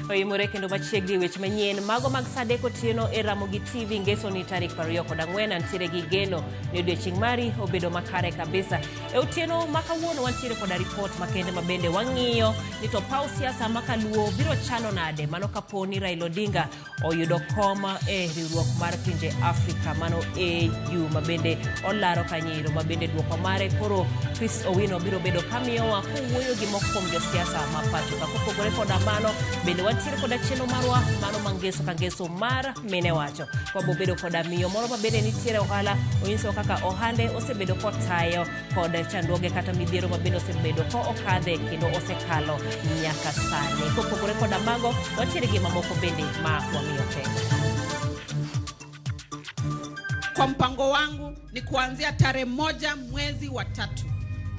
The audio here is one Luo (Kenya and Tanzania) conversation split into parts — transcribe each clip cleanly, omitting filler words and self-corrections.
Oimore kendo machiegni weche manyien mago mag saa adek otieno e Ramogi TV ngeso ni tarik 24 antiere gi geno ni odiochieng' mari obedo makare kabisa. E otieno ma kawuono wantiere koda ripot makende ma bende wang'iyo ni to paw siasa ma kaluo biro chalo nade mano kapo ni Raila Odinga oyudo kom e riwruok mar pinje Afrika mano AU ma bende olaro kanyo ma bende duoko mare koro Chris Owino biro bedo kamiyowa kowuoyo gi moko kuom josiasa ma pacho ka. Kopogore koda mano bende wantiere koda chenro marwa mano ma ngeso ka ngeso mar mine wacho. Wabo bedo koda miyo moro ma bende nitiere ohala onyisowa kaka ohande osebedo kotayo kod chandruoge kata midhiero ma bende osebedo ko okadhe kendo osekalo nyaka sani. Kopogore koda mago, wantiere gi mamoko bende ma wamiyo pek. Kwa mpango wangu ni kuanzia tarehe 1 mwezi wa 3,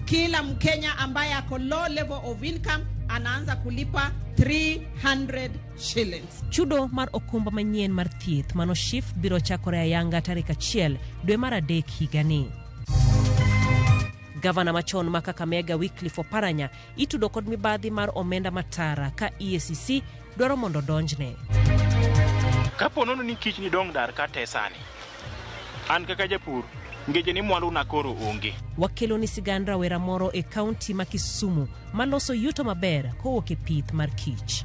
kila Mkenya ambaye ako low level of income anaanza kulipa 300 shillings. Chudo mar okumba manyien mar thieth mano SHIF biro chakore ayanga tarik 1 dwe mar 3 higani. Gavana machon ma Kakamega Wycliffe Oparanya itudo kod mibadhi mar omenda matara ka EACC dwaro mondo donjne. Kapo nono ni kich ni dong' dar ka te sani, an kaka japur, ngeche ni mwandu na koro onge. Wakelo ni sigand rawera moro e kaunti ma Kisumu maloso yuto maber kowuok e pith mar kich.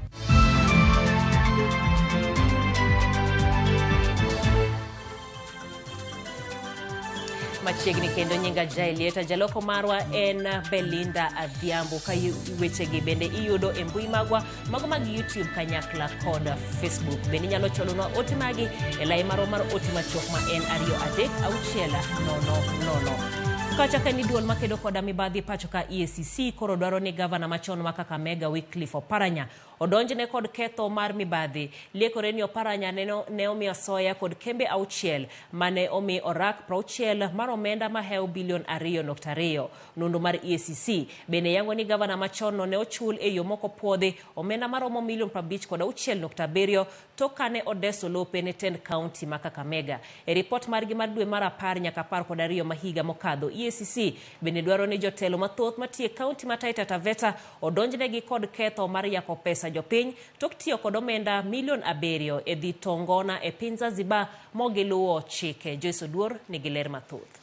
Machiegni kendo nyinga Jaelieta, jaloko marwa en Belinda Adhiambo. Ka wechegi bende iyudo e mbui magwa mago mag YouTube kanyakla kod Facebook. Bende inyalo cholonwa ote magi e lai marwa mar ote machuok ma en 2 3 6 0 0. Kachaka ni duol makedo koda mibadhi pacho ka EACC koro dwaro ni gavana machon ma Kakamega Wycliffe Oparanya odonjne kod ketho mar mibadhi. Liekore ni Oparanya ne omiyo asoya kod kembe 6 mane omi orak 60 mar omenda mahewo bilion 2.2. Nonro mar EACC bende yango ni gavana machon no ne ochul e yo moko puodhi omenda maromo milion 56.7 tok kane odeso lope ne tend kaunti ma Kakamega. E ripot margi mar dwe mar 10 nyaka 12 ma higa mokadho, EACC bende dwaro ni jotelo mathoth matiyo e kaunti ma Taita Taveta odonjnegi kod ketho mar yako pesa jopiny tok tiyo kod omenda milion 7 e dhi tongona e piny Zanzibar mogiluwo chike. Joyce Oduor nigi ler mathoth.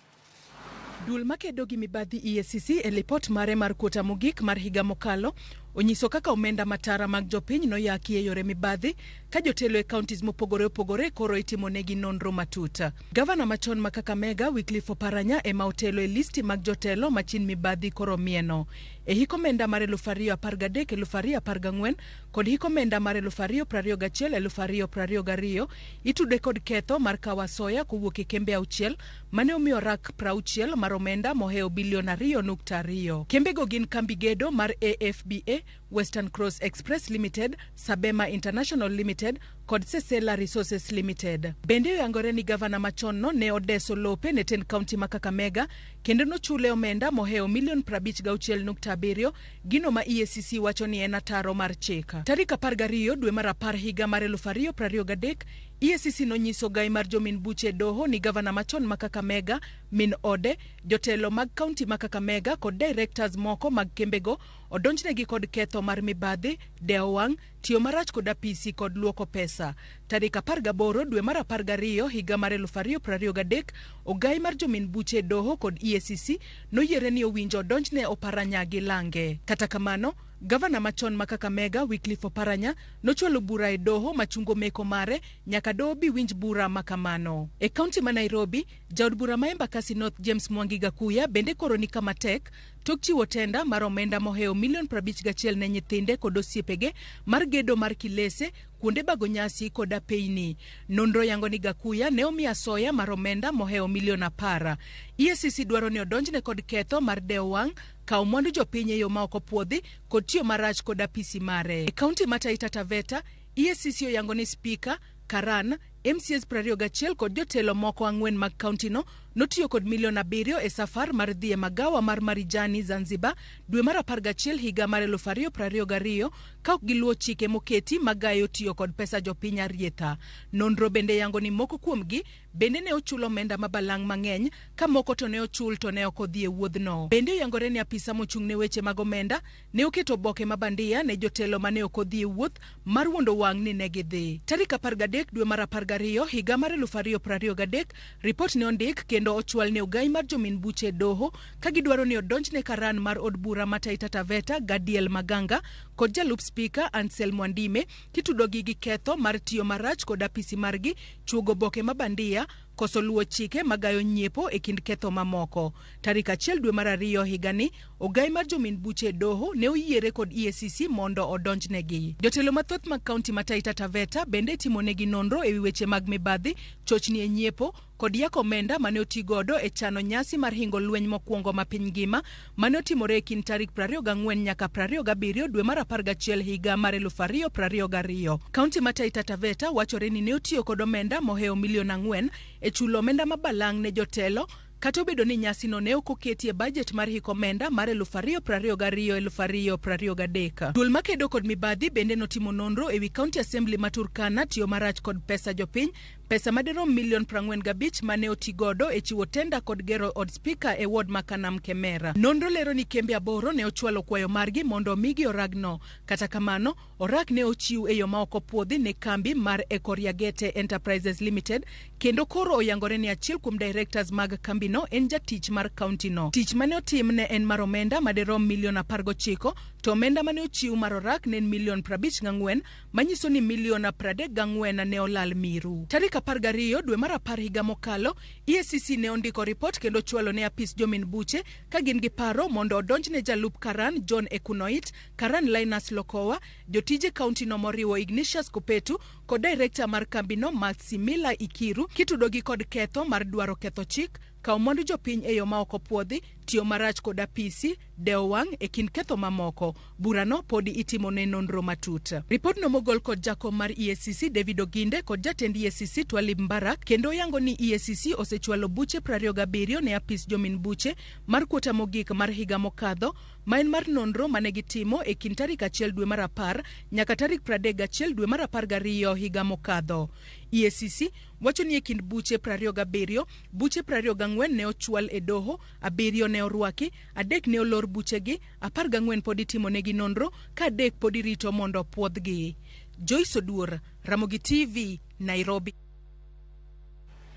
Duol makedo gi mibadhi EACC e lipot mare mar kuota mogik mar higa mokalo onyiso kaka omenda matara mag jopiny noyaki e yore mibadhi ka jotelo e counties mopogore opogore koro itimonegi nonro matut. Gavana machon ma Kakamega Wycliffe Oparanya ema otelo e listi mag jotelo machin mibadhi koro mieno. E hik omenda mar 2013 2014 kod hik omenda mar 2021 2022 itude kod ketho mar kawo asoya kowuok e kembe 6 mane omiyo rak 60 mar omenda mohewo bilion 2.2. Kembego gin kambi gedo mar AFBA, Western Cross Express Limited, Sabema International Limited kod Sesela Resources Limited. Bende oyangore ni gavana machon no ne odeso lope ne tend kaunti ma Kakamega kendo nochule omenda mohewo milion 56.7, gino ma EACC wacho ni en ataro mar chik. Tarik 12 dwe mar 10 higa mar 2023 EACC nonyiso gai mar jomin buche e doho ni gavana machon ma Kakamega, min ode, jotelo mag kaunti ma Kakamega kod directors moko mag kembego odonjnegi kod ketho mar mibadhi, dewo wang', tiyo marach kod apisi kod luoko pesa. Tarik 18 dwe mar 12 higa mar 2023 ogai mar jomin buche e doho kod EACC noyiere ni owinjo odonjne Oparanya gi lange. Kata kamano, gavana machon ma Kakamega Wycliffe Oparanya nochwalo bura e doho machungo meko mare nyaka doho bi winj bura makamano. E kaunti ma Nairobi, jaod bura ma Embakasi North James Mwangi Gakuya bende koro ni kama tek tok chiwo tenda mar omenda mohewo milion 51 ne nyithinde kod osiepege mar gedo mar Kilese, kuonde bago nyasi kod apeyni. Nonro yango ni Gakuya ne omi asoya mar omenda mohewo milion 10. EACC dwaro ni odonjne kod ketho mar dewo wang', kawo mwandu jopiny e yo ma ok opuodhi kod tiyo marach kod apisi mare. E kaunti ma Taita Taveta, EACC oyango ni Spika, Karan, MCAs 21 kod jotelo moko 4 mag kaunti no notiyo kod milion 7 e safar mar dhi e magawa mar Marijani Zanzibar dwe mar 11 higa mar 2022 ka ok giluwo chike moketi magayo tiyo kod pesa jopiny arietha. Nonro bende yango ni moko kuomgi bende ne ochulo omenda mabalang' mang'eny ka moko to ne ochul to ne ok odhi e wuodhno. Bende oyangore ni apisa mochung' ne weche mag omenda ne oketo oboke ma bandia ne jotelo mane ok odhi e wuoth mar wuondo wang' ni ne gidhi. Tarik 13 dwe mar 12 higa mar 2023 ripot ne ondik kendo ochwal ne ogai mar jomin buche e doho ka gidwaro ni odonjne karan mar od bura ma Taita Taveta Gadiel Maganga kod jalup spika Ansel Mwandime kitudogi gi ketho mar tiyo marach kod apisi margi, chuogo oboke ma bandia, koso luwo chike magayo nyiepo e kind ketho mamoko. Tarik 1 dwe mar 2 higani, ogai mar jomin buche e doho ne oyiere kod EACC mondo odonjnegi. Jotelo mathoth mag kaunti ma Taita Taveta bende itimonegi nonro ewi weche mag mibadhi, chochni e nyiepo kod yako omenda mane otigodo e chano nyasi mar hingo lweny mokwongo ma piny ngima mane otimore e kind tarik 24 nyaka 27 dwe mar 11 higa mar 2022. Kaunti ma Taita Taveta wachore ni ne otiyo kod omenda mohewo milion 4 e chulo omenda mabalang' ne jotelo kata obedo ni nyasino ne ok oketi e bajet mar hik omenda mar 2022-2023. Duol makedo kod mibadhi bende notimo nonro ewi County Assembly ma Turkana tiyo marach kod pesa jopiny, pesa madirom milion 45 mane otigodo e chiwo tenda kod gero od spika e ward ma Kanam Kemera. Nonro lero ni kembe 8 ne ochwalo kwayo margi mondo omigi oragno. Kata kamano, orak ne ochiw e yo ma ok opuodhi ne kambi mar Ekoriagete Enterprises Limited, kendo koro oyangore ni achiel kuom directors mag kambino en jatich mar kaunti no. Tich mane otim ne en mar omenda madirom milion 19, to omenda mane ochiw mar orak ne en milion 54, manyiso ni milion 34 ne olal miru. Tarik 12 dwe mar 10 higa mokalo, EACC ne ondiko ripot kendo chwalo ne apis jomin buche ka gin gi paro mondo odonjne jalup Karan John Ekunoit, Karan Linus Lokowa, jotije kaunti no moriwo Ignatius Kopetu kod director mar kambino Maximila Ikiru kitudogi kod ketho mar dwaro ketho chik, kawo mwandu jopiny e yo ma ok opuodhi, tiyo marach kod apisi, dewo wang' e kind ketho mamoko. Burano podi itimo ne nonro matut. Ripodno mogol kod jakom mar EACC David Oginde kod jatend EACC Twalib Mbarak kendo oyango ni EACC osechwalo buche 27 ne apis jomin buche mar kwota mogik mar higa mokadho, ma en mar nonro mane gitimo e kind tarik 1 dwe mar 10 nyaka tarik 31 dwe mar 12 higa mokadho. EACC wacho ni e kind buche 27, buche 24 ne ochwal e doho, 7 ne orwaki, 3 ne olor buchegi, 14 pod itimonegi nonro ka 3 pod irito mondo opuodhgi. Joyce Oduor, Ramogi TV, Nairobi.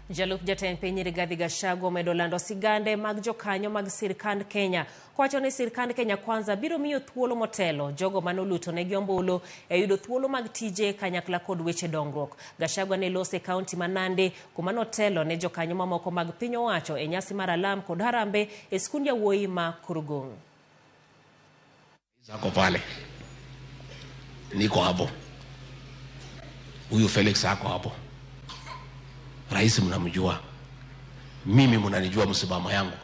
Jalup jatend piny Rigathi Gachagua omedo lando sigande mag jokanyo mag sirkand Kenya kowacho ni sirkand Kenya Kwanza biro miyo thuolo motelo jogo manoluto negi ombulu e yudo thuolo mag tije kanyakla kod weche dongruok. Gachagua ne lose e kaunti ma Nandi kuma notelo ne jokanyo mamoko mag piny owacho e nyasi mar alam kod harambe e skund yawuoyi ma Kurgung. Ako pale, niko hapo, huyu Felix ako hapo. Rais mnamjua, mimi mnanijua msimamo yangu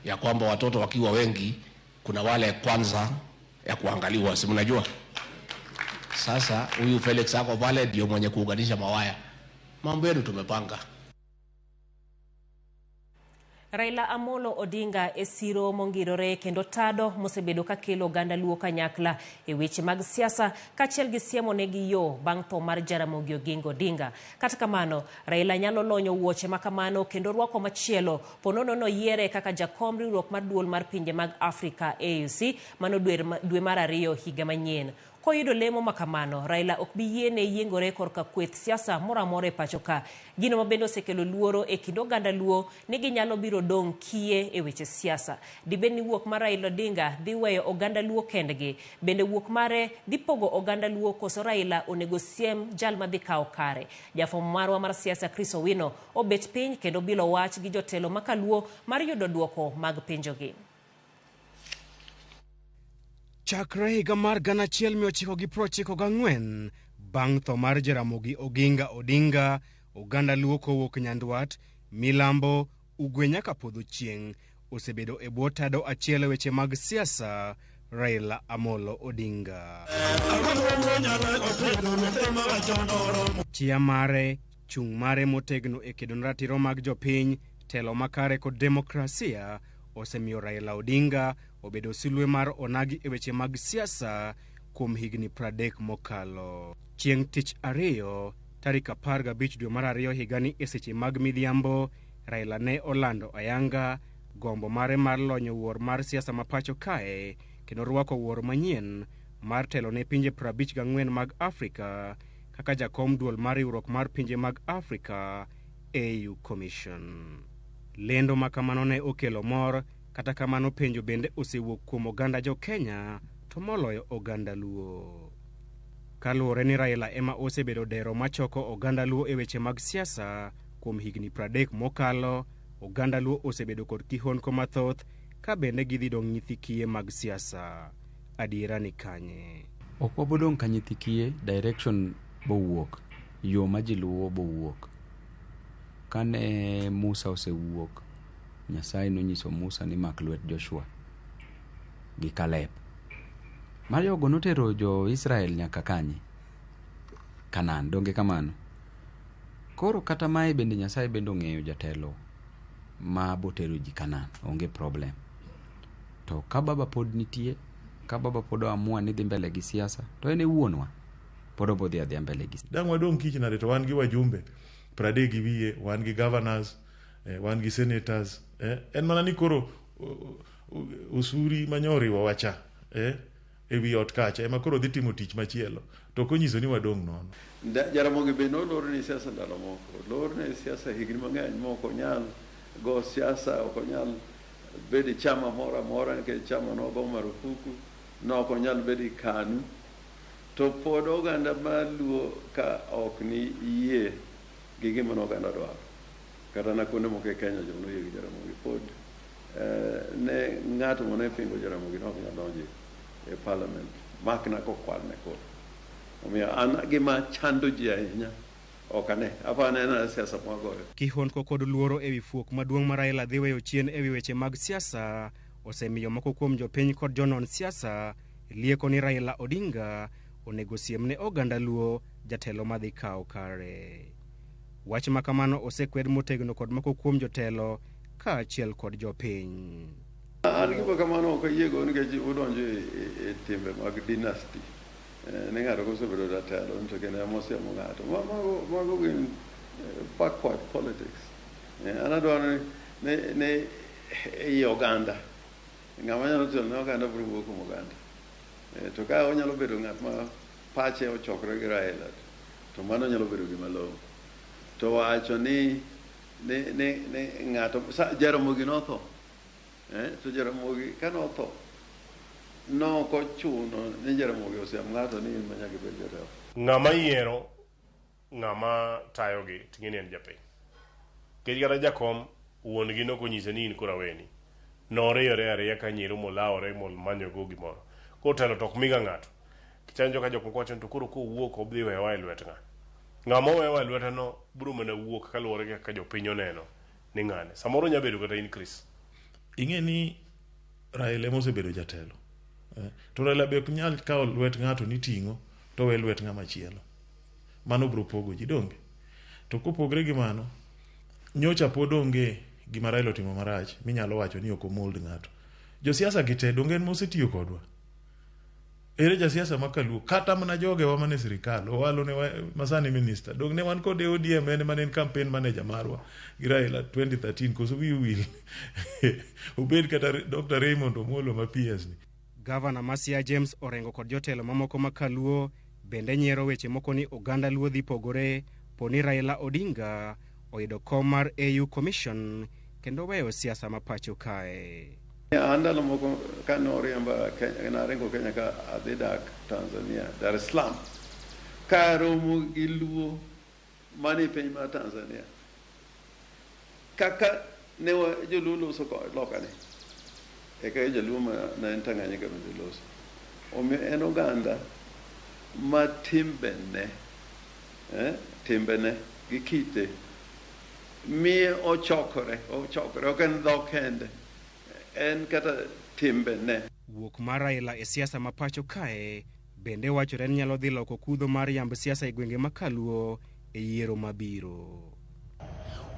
ya kwamba watoto wakiwa wengi kuna wale kwanza ya kuangaliwa, si mnajua? Sasa huyu Felix ako pale ndio mwenye kuunganisha mawaya. Mambo yetu tumepanga. Raila Amolo Odinga e siro mongirore kendo tado mosebedo kakelo oganda Luo kanyakla e weche mag siasa kaachiel gi siemo negi yo bang' tho mar Jaramogi Oginga Odinga. Kata kamano, Raila nyalo lonyo wuoche makamano kendo rwako machielo ponono noyiere kaka jakom riwruok mar duol mar pinje mag Afrika AUC mano dwe mar 2 higa manyien. Koyudo lemo makamano, Raila ok bi yiene yiengore korka kweth siasa moro amora e pacho ka. Gino mabende osekelo luoro e kind oganda Luo ni ginyalo biro dong' kiye e weche siasa. Dibed ni wuok mar Raila Odinga dhi weyo oganda Luo kendgi? Bende wuok mare dhi pogo oganda Luo koso Raila onego siem jal madhi kawo kare? Jafwambo marwa mar siasa Chris Owino obet piny kendo bilo wach gi jotelo makaluo mar yudo duoko mag penjogi. Chakre higa mar 1994 bang' tho mar Jaramogi Oginga Odinga, oganda Luo kowuok Nyandwat, Milambo, Ugwe nyaka Podho Chieng' osebedo e bwo tado achiel e weche mag siasa Raila Amolo Odinga. Chia mare, Chung' mare motegno e kedo ne ratiro mag jopiny, telo makare kod demokrasia osemiyo Raila Odinga obedo sulwe mar onagi e weche mag siasa kuom higni 30 mokalo. Chieng' tich ariyo, tarik 15 dwe mar ariyo higani e seche mag midhiambo, Raila ne olando ayanga gombo mare mar lonyo wuor mar siasa ma pacho kae kendo rwako wuor manyien mar telo ne pinje 54 mag Afrika kaka jakom duol mar riwruok mar pinje mag Afrika AU Commission. Lendo ma kamano ne okelo mor, kata kamano penjo bende osewuok kuom oganda jo Kenya to moloyo oganda Luo. Kaluwore ni Raila ema osebedo dero machoko oganda Luo e weche mag siasa kuom higni 30 mokalo, oganda Luo osebedo kod kihondko mathoth ka bende gidhi dong' nyithi kiye mag siasa. Adiera ni kanye? Ok wabodong' ka nyithi kiye, direction bowuok, yo ma ji luwo bowuok. Kane Musa osewuok, Nyasaye nonyiso Musa ni mak lwet Joshua gi Kaleb. Majogo notero jo-Israel nyaka kanye? Kanaan, donge kamano? Koro kata mae bende Nyasaye bende ong'eyo jatelo ma botero ji Kanaan, onge problem. To ka baba pod nitie, ka baba pod oamua ni dhi mbele gi siasa, to en e wuonwa. Pod obodhi adhiya mbele gi Dang' wadong' kich nade to wan gi wajumbe 30 gi wiye, wan gi governors, wan gi senators. En mana ni koro osuri manyo oriwowa cha e wi ot kacha ema koro dhi timo tich machielo to ok onyiso ni wadong' nono. Jaramogi be nolor ne siasa ndalo moko, olor ne siasa higni mang'eny ma ok onyal go siasa, ok onyal bedo e chama moro amora nikech chama nogo marufuku, nok onyal bedo e KANU. To pod oganda maluo ka ok ni yie gi gima ne oganda dwaro. Kata na kuonde moko e Kenya joma noyie gi Jaramogi pod ne ng'ato mane pingo Jaramogi ne ok nyal donjo e parliament mak na kokwalne kura. Omiyo an gima chando ji ahinya ok ane, aparo ni en mana siasa mwagoyo. Kihondko kod luoro ewi fuok maduong' ma Raila dhi weyo chien ewi weche mag siasa osemiyo moko kuom jopiny kod jonon siasa lieko ni Raila Odinga onego siem ne oganda Luo jatelo madhi kawo kare. Wach ma kamano osekwed motegno kod moko kuom jotelo kaachiel kod jopiny. An gima kamano ok ayiego nikech udonjo e timbe mag dynasty. Ni ng'ato kosebedo jatelo to kendo ema osiemo ng'ato. Mago gin backward politics. An adwaro ni ei oganda. Ng'ama nyalo telo ne oganda biro wuok kuom oganda. To ka onyalo bedo ng'at ma pache ochokore gi Raila to mano nyalo bedo gima long'o. To wacho ni ng'ato Jaramogi notho. To Jaramogi ka notho nok ochuno ni Jaramogi osiem ng'ato ni in ma nyaka ibed jatelo. Ng'ama yiero ng'ama tayogi ting'e ni en japiny. Nikech kata jakom wuon gi nok onyise ni in koro aweni. Noriyore ariya ka nyiero molawore momanyogo gimoro. Koro telo to ok miga ng'ato. Kichanjo ka jok moko wacho ni to koro kowuok obdhi wewa e lwet ng'a. Ng'ama owewa e lwete no biro mana wuok kaluwore gi kaka jopiny oneno ni ng'ane. Samoro nya bedo kata in Chris. Ing'e ni Raila ema osebedo jatelo. To Raila be ok nyal kawo lwet ng'ato ni ting'o to we lwet ng'ama chielo. Mano biro pogo ji donge. To kopogre gi mano, nyocha pod onge gima Raila otimo marach minyalo wacho ni ok omold ng'ato. Josiasa gi te donge en mosetiyo kodwa. Ere jasiasa ma kaluo kata mana jogewa mane sirikal Owalo ne masani minister dong ne wan kode ODM en mane en campaign manager marwa gi Raila 2013 koso wiu wil obed kata Dr. Raymond Omolo ma PS ni. Gavana ma Siaya James Orengo kod jotelo mamoko ma kaluo bende nyiero weche moko ni oganda Luo dhi pogore po ni Raila Odinga oyudo kom mar AU Commission kendo weyo siasa ma pacho kae. An ndalo moko kane oriemba Kenya, naringo Kenya ka adhi dak Tanzania, Dar es Salaam, karomo gi Luo manie piny mar Tanzania. Kaka ne joluo loso loka ni, e kaka jaluo ma ne en Tanganyika bende loso. Omiyo en oganda ma timbene, timbene gi kite miye ochokore, ok en dhok kende, en kata timbene. Wuok mar Raila e siasa ma pacho kae bende wachore ni nyalo dhi loko kudho mar yamb siasa e gwenge ma kaluo e yiero mabiro.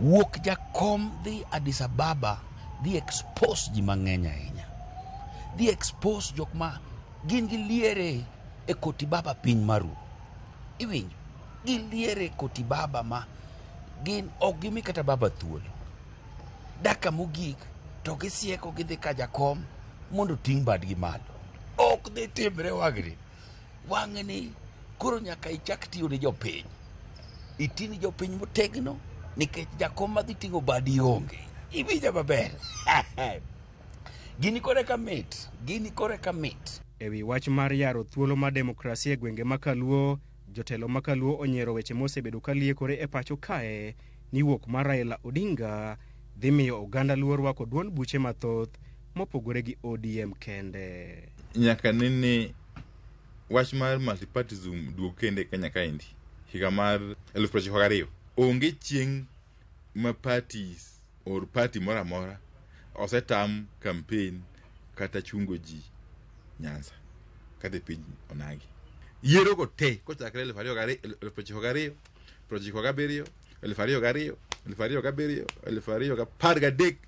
Wuok jakom dhi Addis Ababa dhi expose ji mang'eny ahinya. Dhi expose jok ma gin gi liere e koti baba piny maru. Iwinjo? Giliere e koti baba ma gin ok gimi kata baba thuolo. Dakika mogik to gisieko gidhi ka jakom mondo oting' badgi malo. Ok dhi timre wang'ni. Wang'ni koro nyaka ichak tiyo ne jopiny. Iti ni jopiny motegno nikech jakom madhi ting'o badi onge. Iwinja maber? Gini kore ka mit. Gini kore ka mit. E wi wach mar yaro thuolo mar demokrasia e gwenge ma Kaluo, jotelo ma Kaluo onyiero weche mosebedo ka liekore e pacho kae ni wuok mar Raila Odinga dhi miyo oganda Luo rwako duond buche mathoth mopogore gi ODM kende. Nyaka nene wach mar multipartyism duog kende e Kenya kaendi higa mar 1992. Onge chieng' ma parties or party moro amora osetam campaign kata chungo ji Nyanza kata e piny Onagi. Yiero go te kochakre 2092, 97, 2002, 2007, 2013,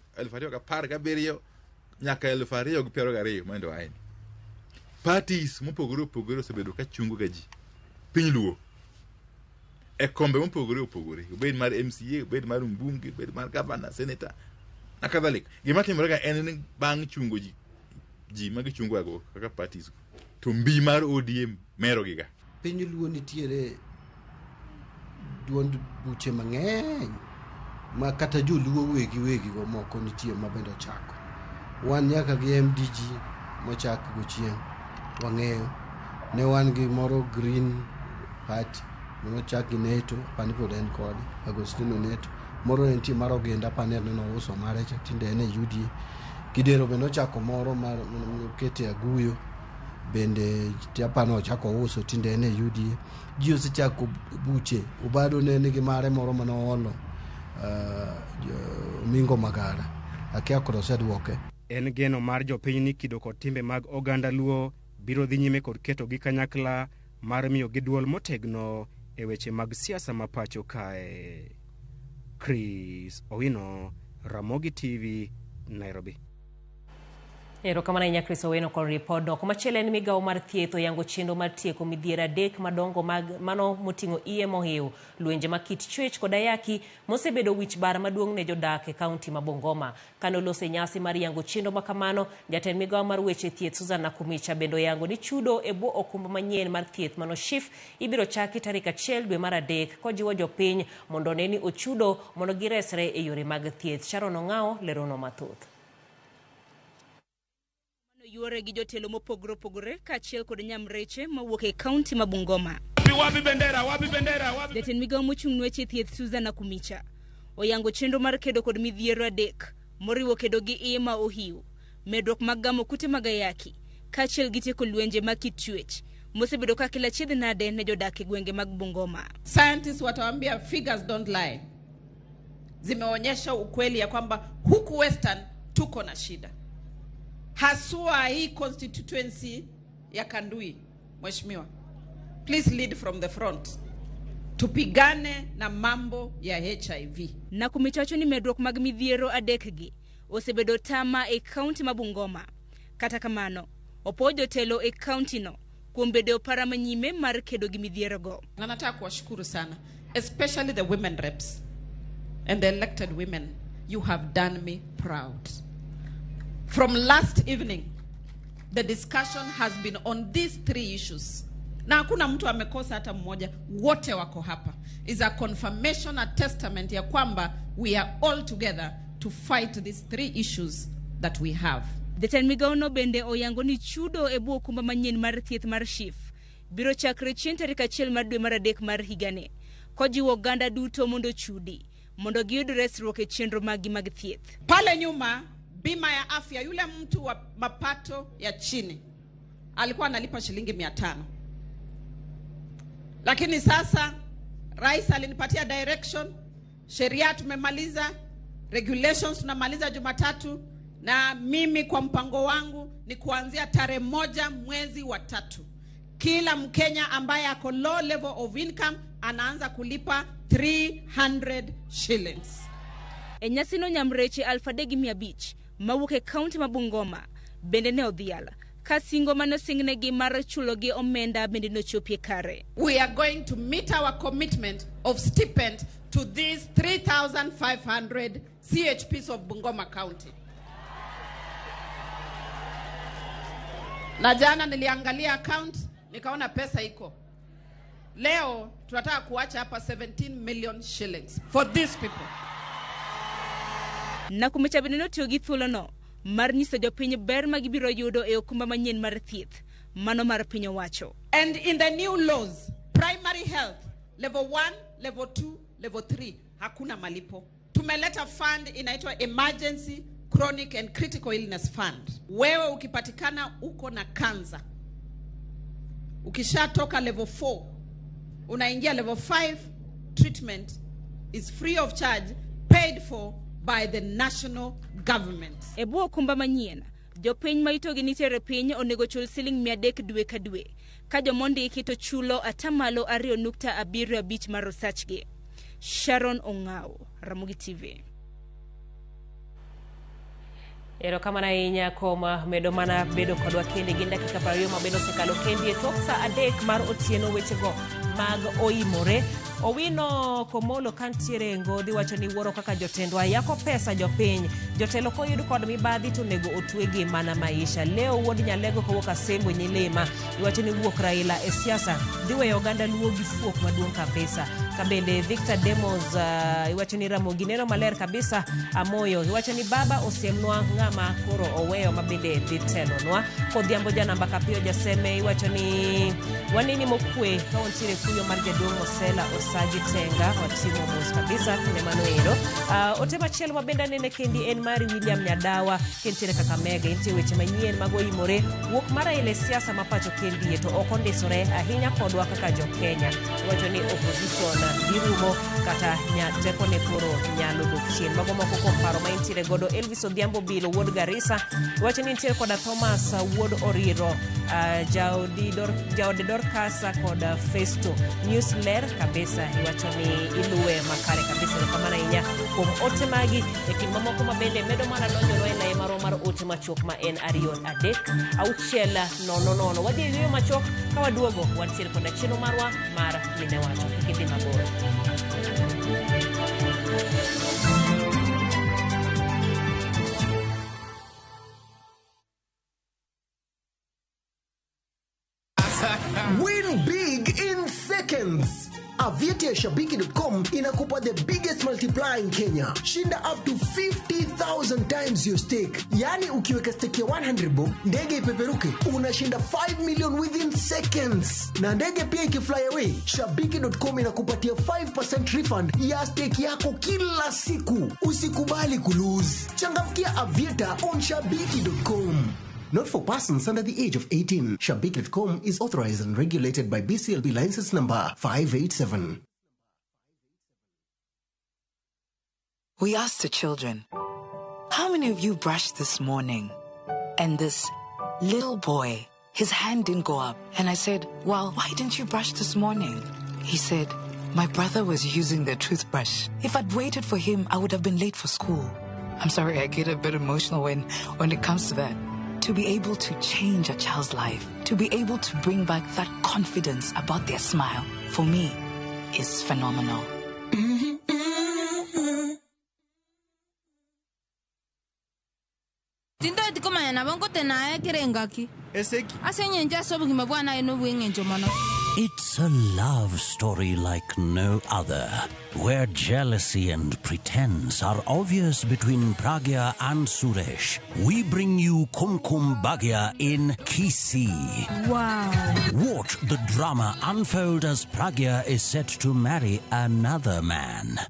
2017 nyaka 2022 mondo aeni. Parties mopogore opogore osebedo ka chungo ga ji piny Luo e kombe mopogore opogore, obed mar MCA, obed mar mbunge, obed mar governor, senator na kadhalika. Gima timore ga en ni bang' chungo ji ji ma gichungo go kaka parties to mbi mar ODM mero giga. Piny Luo nitiere duond buche mang'eny ma kata joluo wegi wegi go moko nitie ma bende ochako. Wan nyaka gi MDG mochak go chien wang'eyo. Ne wan gi moro Green Party manochak gi Neto, apani pod en kode, Agostino Neto. Moro ne nitie mar Ogenda, apani en nouso mare cha, tinde en e UDA. Kidero bende ochako moro mar okete Aguyo, bende apani ochako ouso, tinde en e UDA. Ji osechako buche, Obado ne nigi mare moro mane oolo Omingo Magara, akia koro oseduoke. En geno mar jopiny ni kido kod timbe mag oganda Luo biro dhi nyime kod ketogi kanyakla mar miyogi duol motegno e weche mag siasa ma pacho kae. Chris Owino, Ramogi TV, Nairobi. Erokamano ahinya Chris Owino kod ripodno. Komachielo en migawo mar thieth oyango chenro mar tieko midhiero adek madongo mag mano moting'o iye mohiw, lwenje ma kit chwech kod ayaki mosebedo wich bar maduong' ne jodak e kaunti ma Bungoma. Kane oloso e nyasi mar yango chenro ma kamano, jatend migawo mar weche thieth Susan Nakhumicha bende oyango ni chudo e bwo okumba manyien mar thieth mano SHIF ibiro chaki tarik 1 dwe mar 3 kojiwo jopiny mondo one ni ochudo mondo giresre e yore mag thieth. Sharon Ong'ao lerono mathoth. Yuore gi jotelo mopogore opogore kaachiel kod nyamreche mawuok e kaunti ma Bungoma. Wapi bendera, wapi bendera, wapi. Jatend migawo mochung' ne weche thieth Susan Nakhumicha oyango chenro mar kedo kod midhiero adek moriwo kedo gi iye ma ohiw, medruok mag gamo kute mag ayaki kaachiel gi tieko lwenje mag kit chwech mosebedo ka kelo achiedh nade ne jodak e gwenge mag Bungoma. Scientists watawambia figures don't lie, zimeonyesha ukweli ya kwamba huku Western tuko na shida, haswa hii constituency ya Kandui. Mheshimiwa, please lead from the front, tupigane na mambo ya HIV. Nakhumicha wacho ni medruok mag midhiero adek gi osebedo tama e kaunti ma Bungoma. Kata kamano, opuo jotelo e kaunti no kuom bedo e opara manyime mar kedo gi midhiero go. Na nataka kuwashukuru sana, especially the women reps and the elected women. You have done me proud. From last evening, the discussion has been on these three issues. Na hakuna mtu amekosa hata mmoja, wote wako hapa. Is a confirmation, a testament ya kwamba we are all together to fight these three issues that we have. Jatend migawo no bende oyango ni chudo e bwo okumba manyien mar thieth mar SHIF biro chakre chieng' tarik 1 mar dwe mar 3 mar higani, kojiwo oganda duto mondo ochudi mondo giyud resruok e chenro maggi mag thieth. Pale nyuma bima ya afya, yule mtu wa mapato ya chini alikuwa analipa shilingi 500. Lakini sasa rais alinipatia direction, sheria tumemaliza, regulations tunamaliza Jumatatu, na mimi kwa mpango wangu ni kuanzia tarehe 1 mwezi wa 3. Kila Mkenya ambaye ako low level of income anaanza kulipa 300 shillings. E nyasino nyamreche 3,500 mawuok e kaunti ma Bungoma bende ne odhial ka singo mane osingnegi mar chulogi omenda bende nochopie kare. We are going to meet our commitment of stipend to these 3,500 CHPs of Bungoma County. Na jana niliangalia account nikaona pesa iko. Leo tunataka kuacha hapa 17 million shillings for these people. Nakhumicha bende notiyo gi thuolono mar nyiso jopiny ber ma gibiro yudo e okumba manyien mar thieth mano mar piny owacho. And in the new laws, primary health, level 1, level 2, level 3, hakuna malipo. Tumeleta fund inaitwa Emergency Chronic and Critical Illness Fund. Wewe ukipatikana uko na kansa, ukishatoka level 4, unaingia level 5, treatment is free of charge, paid for by the national government. E bwo okumba manyien, jopiny ma itogi nitiere piny onego chul siling 300 dwe ka dwe, ka jomondiki to chulo 2.75% mar osachgi. Sharon Ong'aw, Ramogi TV. Erokamano ahinya kuom medo mana bedo kodwa kende gin dakika 20 mabende osekalo kendi e tok sa 3 mar otieno wechego mag oimore. Owino Komolo kantiere Ngodhi wacho ni wuoro kaka jotendwa yako pesa jopiny. Jotelo koyud kod mibadhi to onego otwegi mana maisha. Leo wuod Nyalego kowuok Asembo Nyilima iwacho ni wuok Raila e siasa dhi weyo oganda Luo gi fuok maduong' kabisa. Kabende Victor Demos iwacho ni Ramogi neno maler kabisa. Amoyo iwacho ni baba osiemnwa ng'ama koro oweyo mabende dhi telonwa. Kodhiambo janamba Kapiyo Jaseme iwacho ni wanini mokwe ka wantiere kuyo mar jaduong' Osela Osagi Tenga watimo mos kabisa ne mano ero. Ote machielo mabende anene kendi en mari William Nyadawa kentiere Kakamega. Nitie weche manyien mag oimore wuok mar Raila e siasa ma pacho kendi to ok ondisore ahinya kodwa kaka jo Kenya. Iwacho ni opposition dhi rumo kata tekone koro nyalo dok chien. Mago moko kuom paro ma intiere godo. Elvis Odhiambo Bilo wuod Garissa iwacho ni nitiere koda Thomas wuod Oriro, jaode Dorcas kod Festo. News ler kabisa iwacho ni iluwe makare kabisa. Erokamano ahinya kuom ote magi e kind mamoko mabende medo mana donjonwa e lai marwa mar ote machuok ma en 2 3 6 0 0. Wadhi e yweyo machuok ka waduogo wantiere koda chenro marwa mar Mine Wacho. Kik idhi mabor. Win big in seconds. Aviator Shabiki.com inakupa the biggest multiplier in Kenya. Shinda up to 50,000 times your stake. Yani ukiweka stake ya 100 bob, ndege ipeperuke, unashinda 5 million within seconds. Na ndege pia ikifly away, Shabiki.com inakupatia 5% refund ya stake yako kila siku. Usikubali kulose. Changamkia Aviator on Shabiki.com. Not for persons under the age of 18. Shabiki.com is authorized and regulated by BCLB license number 587. We asked the children, how many of you brushed this morning? And this little boy, his hand didn't go up. And I said, well, why didn't you brush this morning? He said, my brother was using the toothbrush. If I'd waited for him, I would have been late for school. I'm sorry, I get a bit emotional when it comes to that. To be able to change a child's life, to be able to bring back that confidence about their smile, for me, is phenomenal. It's a love story like no other, where jealousy and pretense are obvious between Pragya and Suresh. We bring you Kumkum Bhagya in Kisii. Wow. Watch the drama unfold as Pragya is set to marry another man.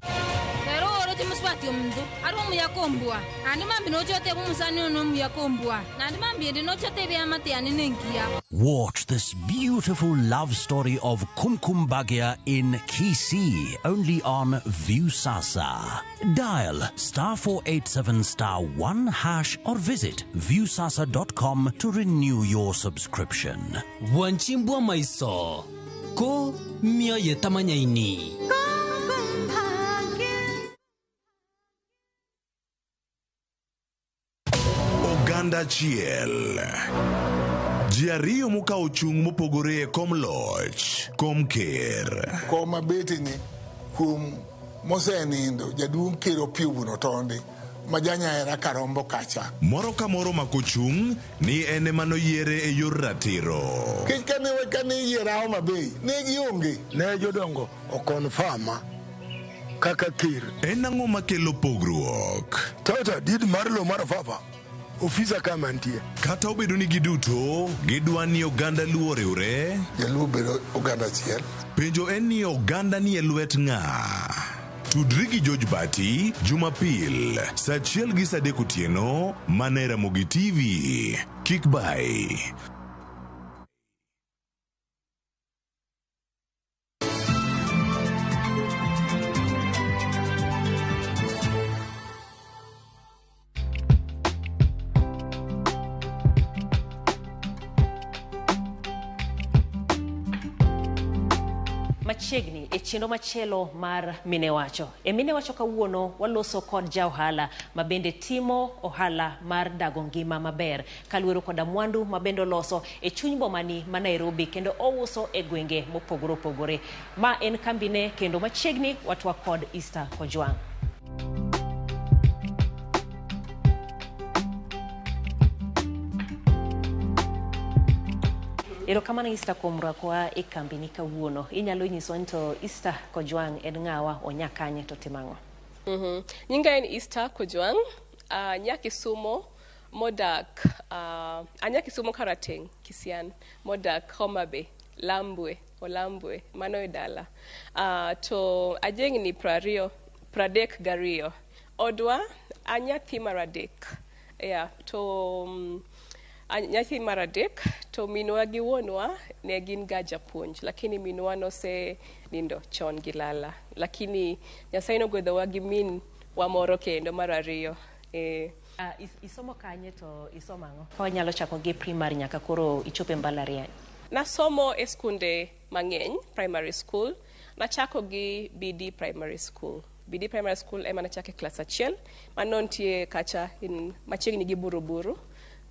Watch this beautiful love story of Kumkum Bhagya in Kisii, only on Viusasa. Dial *487*1# or visit viusasa.com to renew your subscription. Wanchimbwa Maiso. Ko mĩoyo ĩtamanyaini. Oganda achiel. Ji ariyo mokawo chung' mopogore e kom loch, kom ker. Kom mabeteni kuom mosenindo jaduong' ker Opiyo Wuon Otondi ma janyahera Karombo kacha. Moro ka moro omako chung' ni en ema noyiere e yor ratiro. Kech kane kane iyiera Homa Bay ne gionge. Ne jodongo okonfama kaka ker. En ang'o makelo pogruok? Title deed mar lowo mar Ofafa ofisa ka mantie. Kata obedo ni giduto gidwa ni oganda Luo oriwre, Jaluo bedo oganda achiel. Penjo en ni oganda ni e lwet ng'a? Tudri gi George Bati Jumapil saa achiel gi saa adek otieno mana e Ramogi TV. Kik bai. Machiegni e chenro machielo mar Mine Wacho. E Mine Wacho kawuono waloso kod ja ohala ma bende timo ohala mar dago ngima maber kaluwore koda mwandu ma bende oloso e chuny bomani ma Nairobi kendo ouso e gwenge mopogore opogore. Ma en kambine kendo machiegni watwak kod Easter Kojwang'. Erokamano Easter kuom rwakowa e kambini kawuono. Inyalo nyisowa ni to Easter Kojwang' en ng'awa, onya kanye to timo ang'o? Nyinga en Easter Kojwang', anya Kisumo modak anya Kisumo Karateng', Kisian, modak Homa Bay, Lambwe, Olambwe, mano e dala. To ajengni 32. Odwa, anyathi mar adek. Yeah, to nyathi mar adek, to minwa gi wuonwa ne gin ga japuonj, lakini minwa nose nindo chon gi lala. Lakini Nyasaye nogwedhowa gi min wa moro kendo mar ariyo. Isomo kanye to isomo ang'o? Ka wanyalo chako gi primary nyaka koro ichopo e mbalariany. Nasomo e skunde mang'eny, primary school. Nachako gi BD Primary School. BD Primary School ema nachako e klas achiel, mano nitie kacha in machiegni gi Buruburu.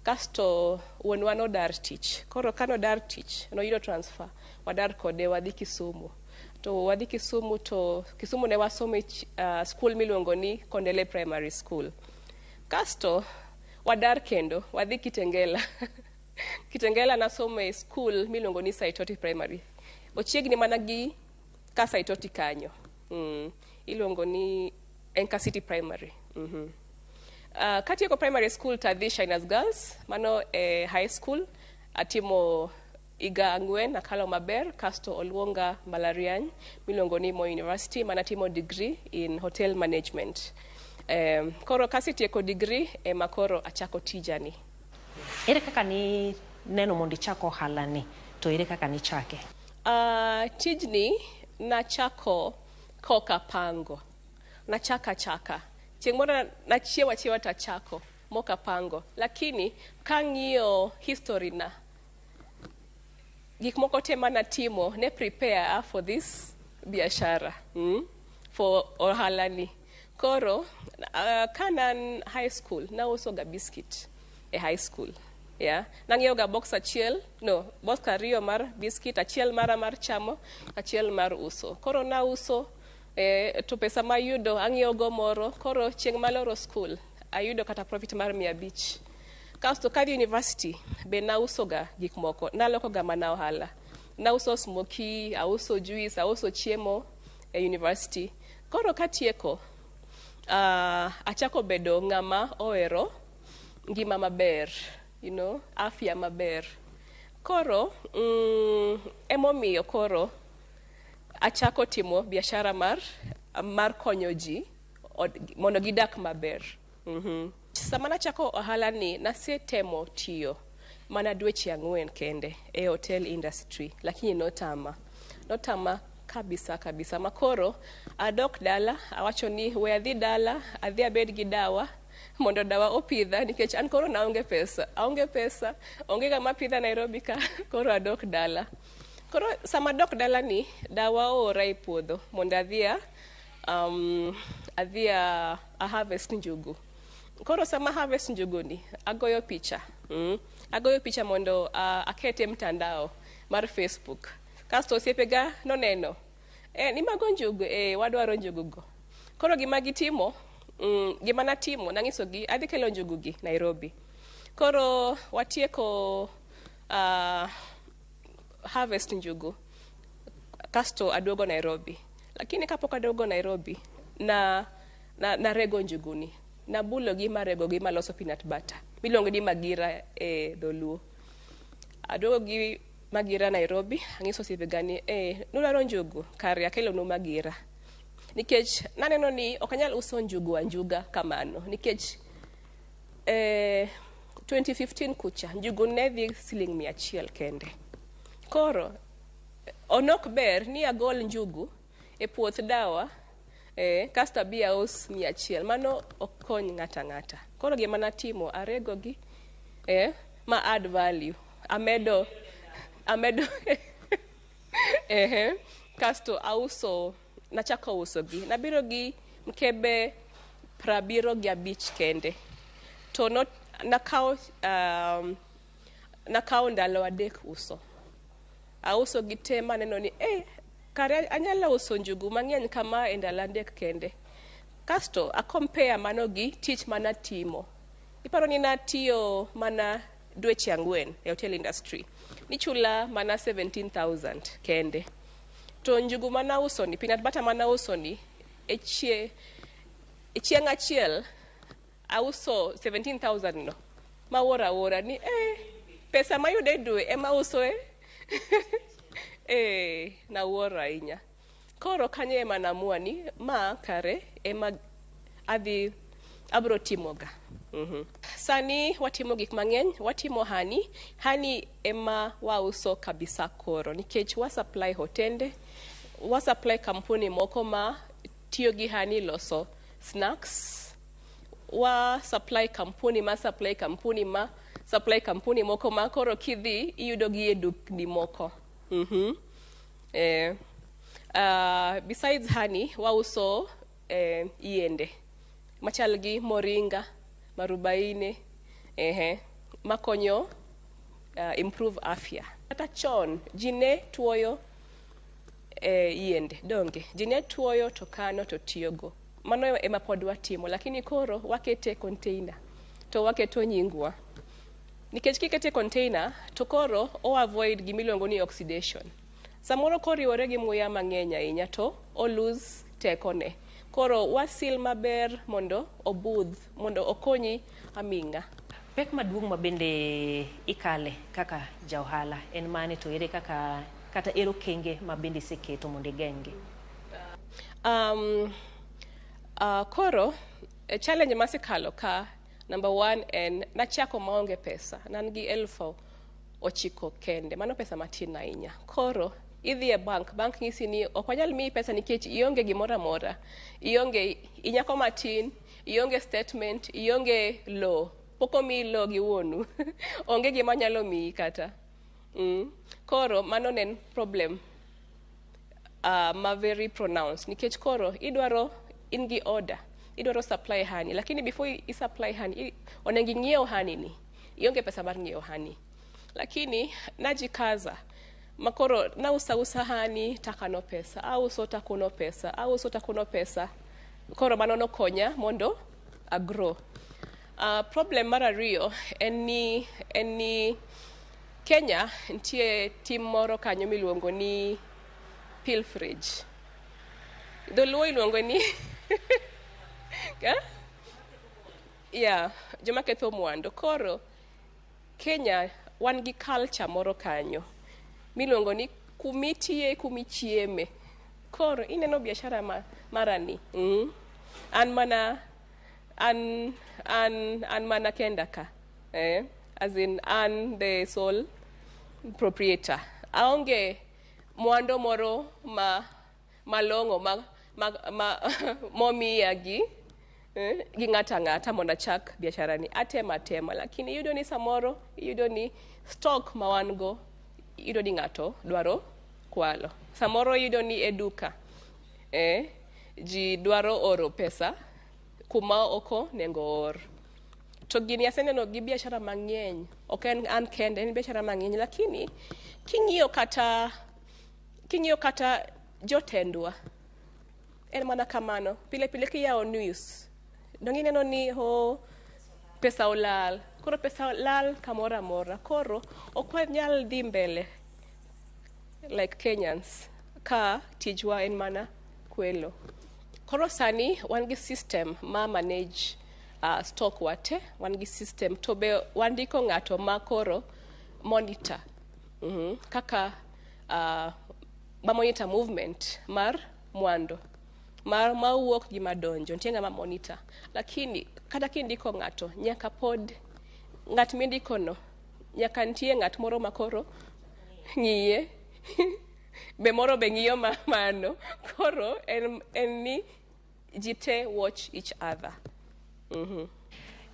Kasto wuonwa nodar tich. Koro ka nodar tich, noyudo transfer. Wadar kode wadhi Kisumu. To wadhi Kisumu to Kisumu ne wasomo e school miluongo ni Kondele Primary School. Kasto wadar kendo wadhi Kitengela. Kitengela nasomo e school miluongo ni Saitoti Primary. Ochiegni mana gi ka Saitoti kanyo. Iluongo ni Enka City Primary. Katieko primary school tadhi Shiners Girls, mano e high school, atimo higa 4 akalo maber, kasto oluonga mbalariany miluongo ni Moi University, manatimo degree in hotel management. Koro kasetieko degree ema koro achako tijani. Ere kaka ni neno mondo ichak ohala ni, to ere kaka nichake? Tijni nachako kokapango. Nachaka chaka. Chieng' moro nachiewa chiewa tachako mokapango. Lakini kang'iyo history na, gik moko te manatimo ne prepare for this biashara, for ohala ni. Koro kanan high school nauso ga biscuit e high school. Yeah. Nang'iewo ga box achiel, no, box ariyo mar biscuit, achiel mara mar chamo, achiel mar uso. Koro nauso to pesa mayudo ang'iewo go moro. Koro chieng' maloro school ayudo kata profit mar 500. Kasto kadhi university be nauso ga gik moko, naloko ga mana ohala. Nauso smoky, auso juice, auso chiemo e university. Koro katieko achako bedo ng'ama ohero ngima maber, you know, afya maber. Koro emomiyo koro achako timo biashara mar konyo ji mondo gidak maber. Sama nachako ohala ni nasetemo tiyo mana dweche 4 kende e hotel industry, lakini notama. Notama kabisa kabisa. Makoro adok dala, awacho ni we adhi dala, adhi abed gi dawa mondo dawa opidha nikech an koro naonge pesa. Aonge pesa, onge ng'ama pidha Nairobi ka, koro adok dala. Koro sama dok dalani, dawa oora e puodho mondo adhi a harvest njugu. Koro sama harvest njugu ni, agoyo picha. Agoyo picha mondo akete mtandao mar Facebook. Kasto osiepega noneno. Ni mago njugu, wadwaro njugu go. Koro gima gitimo, gima natimo, nang'isogi, adhi kelo njugu gi Nairobi. Koro watieko harvest njugu, kasto aduogo Nairobi. Lakini kapok aduogo Nairobi, na rego njugu ni. Nabulo gi marego gi maloso peanut butter. Miluongo ni magira e dholuo. Aduogo gi magira Nairobi, ang'iso osiepega ni, nudwaro njugu, kare akelonu magira. Nikech naneno ni ok anyal uso njugu anjuga kamano. Nikech 2015 kucha, njugu ne dhi siling 100 kende. Koro, onok ber ni agol njugu e puoth dawa, kasto abi aus 100. Mano ok kony ng'ata ng'ata. Koro gima natimo, arego gi, ma add value. Amedo, kasto auso, nachako uso gi. Nabiro gi mkebe 75 kende. To nakao ndalo 3 uso. Auso gi te maneno ni, kare anyalo uso njugu mang'eny kama e ndalo 3 kende. Kasto a compare mano gi tich manatimo. Iparo ni natiyo mana dweche 4 e hotel industry. Nichula mana 17,000 kende. To njugu manauso ni, peanut butter manauso ni, e chieng' achiel auso 17,000 no. Mawuoro awuora ni, pesa mayudo e dwe ema uso e. Nawuoro ahinya. Koro kanyo ema naamua ni, ma kare ema adhi abro timoga. Sani watimo gik mang'eny, watimo honey. Honey ema wauso kabisa koro, nikech wa supply hotende, wa supply kampuni moko ma tiyo gi honey loso snacks, wa supply kampuni ma supply kampuni ma supply kampuni moko ma koro kidhi iyudo gi e dukni moko. Besides honey, wauso yiende machal gi moringa, marubaine, makonyo improve afya. Kata chon ji ne tuoyo yiende, donge ji ne tuoyo to kano to tiyogo. Mano ema pod watimo, lakini koro wakete container to waketo nyingwa. Nikech kikete container to koro o avoid gimiluongo ni oxidation. Samoro koriwore gi muya mang'eny ahinya to o lose tekone. Koro wasil maber mondo obudh, mondo okonyi aming'a. Pek maduong' ma bende ikale kaka ja ohala en mane, to ere kaka kata ero okenge ma bende iseketo mondo igeng'gi? Koro challenge masekalo ka number 1 en nachako maonge pesa. Nan gi 9,000 kende. Mano pesa matin ahinya. Koro idhi e bank, bank nyisi ni ok wanyal miyi pesa nikech ionge gimoro amora. Ionge inyako matin, ionge statement, ionge low. Pok omiyi low gi wuonu. Onge gima nyalo miyi kata. Koro mano ne en problem ma very pronounced. Nikech koro idwaro in gi order, idwaro supply honey, lakini before i supply honey, onego ing'iew honey ni. Ionge pesa mar ng'iewo honey. Lakini najikaza. Makoro nausa usa honey takano pesa, auso takuno pesa, auso takuno pesa. Koro mano nokonya mondo agrow. Problem mar ariyo en ni Kenya nitie tim moro kanyo miluongo ni pilferage. Dholuo iluongo ni yeah, joma ketho mwandu. Koro Kenya wan gi culture moro kanyo miluongo ni kumitiye kumichieme. Koro ineno biashara marani. An mana an mana kenda ka. As in an the sole proprietor. Aonge mwando moro ma malong'o ma momiya gi gi ng'ata ng'ata mondo achak biashara ni. Atema atema, lakini iyudo ni samoro iyudo ni stock ma wan go, iyudo ni ng'ato dwaro Kwalo. Samoro iyudo ni e duka ji dwaro oro pesa kuma ok onego or. To gini aseneno gi biashara mang'eny, ok en an kende, en biashara mang'eny, lakini king'iyo kata jotendwa, en mana kamano. Pile pile kiyawo news, dong ineno ni oh, pesa olal. Koro pesa lal kamoro amora. Koro ok wanyal dhi mbele like Kenyans ka tijwa en mana kwelo. Koro sani wan gi system ma manage stock wa te, wan gi system to be wandiko ng'ato ma koro monitor kaka ma monitor movement mar mwandu mar mawuok gi madonjo, nitie ng'ama monitor. Lakini kata kindiko ng'ato, nyaka pod ng'at mindiko no nyaka nitie ng'at moro ma koro ng'iye be moro be ng'iyo mano. Koro en ni ji te watch each other.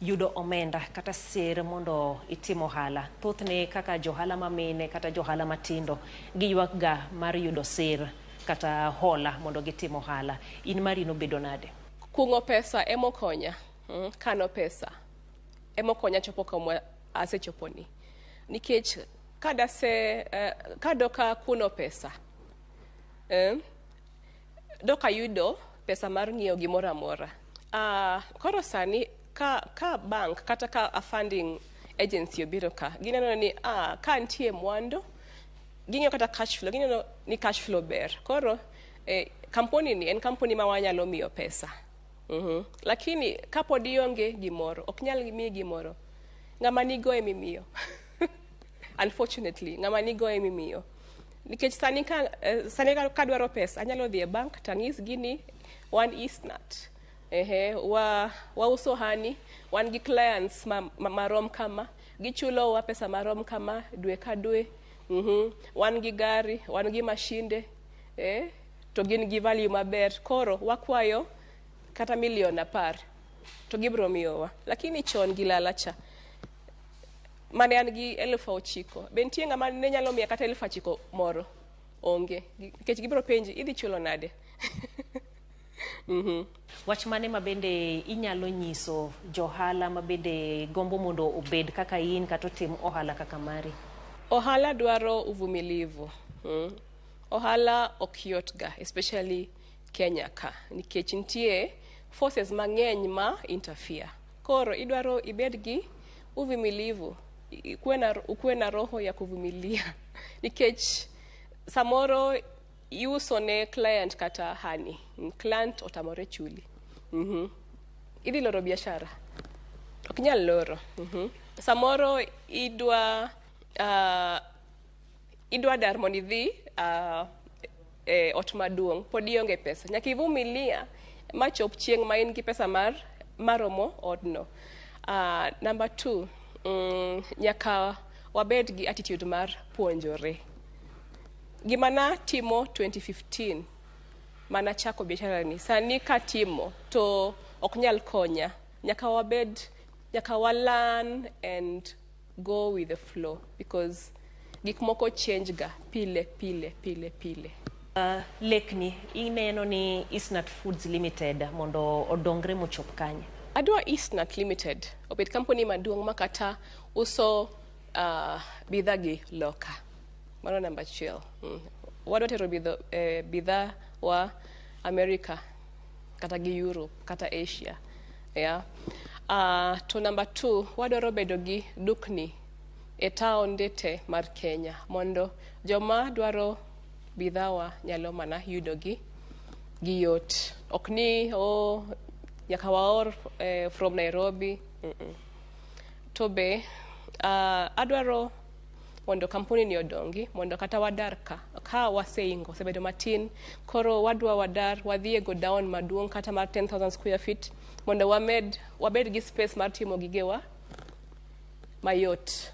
Yudo omenda kata ser mondo itim ohala, thothne kaka johala mamine kata johala matindo giywak ga mar yudo ser kata hola mondo gitim ohala. In mari nobedo nade? Kung'o pesa emokonya, kano pesa emokonya chopo kama asechoponi. Nikech kadoka kuno pesa, dok ayudo pesa mar ng'iewo gimoro amora. Koro sani ka bank kata ka a funding agency obiro ka, gineno ni ka nitie mwandu, ging'iyo kata cash flow, gineno ni cash flow ber. Koro kampuni ni en kampuni ma wanyalo miyo pesa. Lakini kapod ionge gimoro, ok nyal miyi gimoro. Ng'ama nigo emimiyo. Unfortunately, ng'ama nigo emimiyo. Nikech sani ka kadwaro pesa, anyalo dhi e bank tanyisgi ni wan Eastnut. Ehe, wauso honey, wan gi clients marom kama, gichulowa pesa marom kama dwe ka dwe. Wan gi gari, wan gi mashinde, to gin gi value maber. Koro wakwayo kata milion 10 to gibiro miyowa. Lakini chon gi lala cha, mane an gi 9,000, be nitie ng'ama ne nyalo miya kata 9,000 moro? Onge. Nikech gibiro penji, idhi chulo nade? Wach mane ma bende inyalo nyiso johala ma bende gombo mondo obed kaka in kata otim ohala kaka mari? Ohala dwaro uvumilivu. Ohala ok yot ga, especially Kenya ka, nikech nitie forces mang'eny ma interfere. Koro idwaro ibed gi uvumilivu, ukuwe na roho ya kuvumilia. Nikech samoro iuso ne client kata honey, client otamore chuli. Idhi loro biashara. Ok nyal loro. Samoro idwa dar mondo idhi e ot maduong', pod ionge pesa. Nyaka ivumilia machop chieng' ma in gi pesa mar maromo odno. Number 2, nyaka wabed gi attitude mar puonjore. Gima natimo 2015 mana chako biashara ni, sani katimo to ok nyal konya. Nyaka wa learn and go with the flow, because gik moko change ga pile pile pile pile. Lekni ineno ni Eastnut Foods Limited mondo odongre mochop kanye? Adwa Eastnut Limited obed kampuni maduong' ma kata uso bidhaa gi loka. Mano namba 1. Wadwa tero bidhaa wa America kata gi Europe kata Asia. Yeah. To namba 2, wadwaro bedo gi dukni e taonde te mar Kenya mondo joma dwaro bidhawa nyalo mana yudo gi yot. Ok ni nyaka waor from Nairobi. To be adwaro mondo kampuni ni odongi mondo kata wadar ka waseingo osebedo matin, koro wadwa wadar wadhi e go down maduong' kata mar 10,000 square feet mondo wabed gi space mar timo gigewa mayot.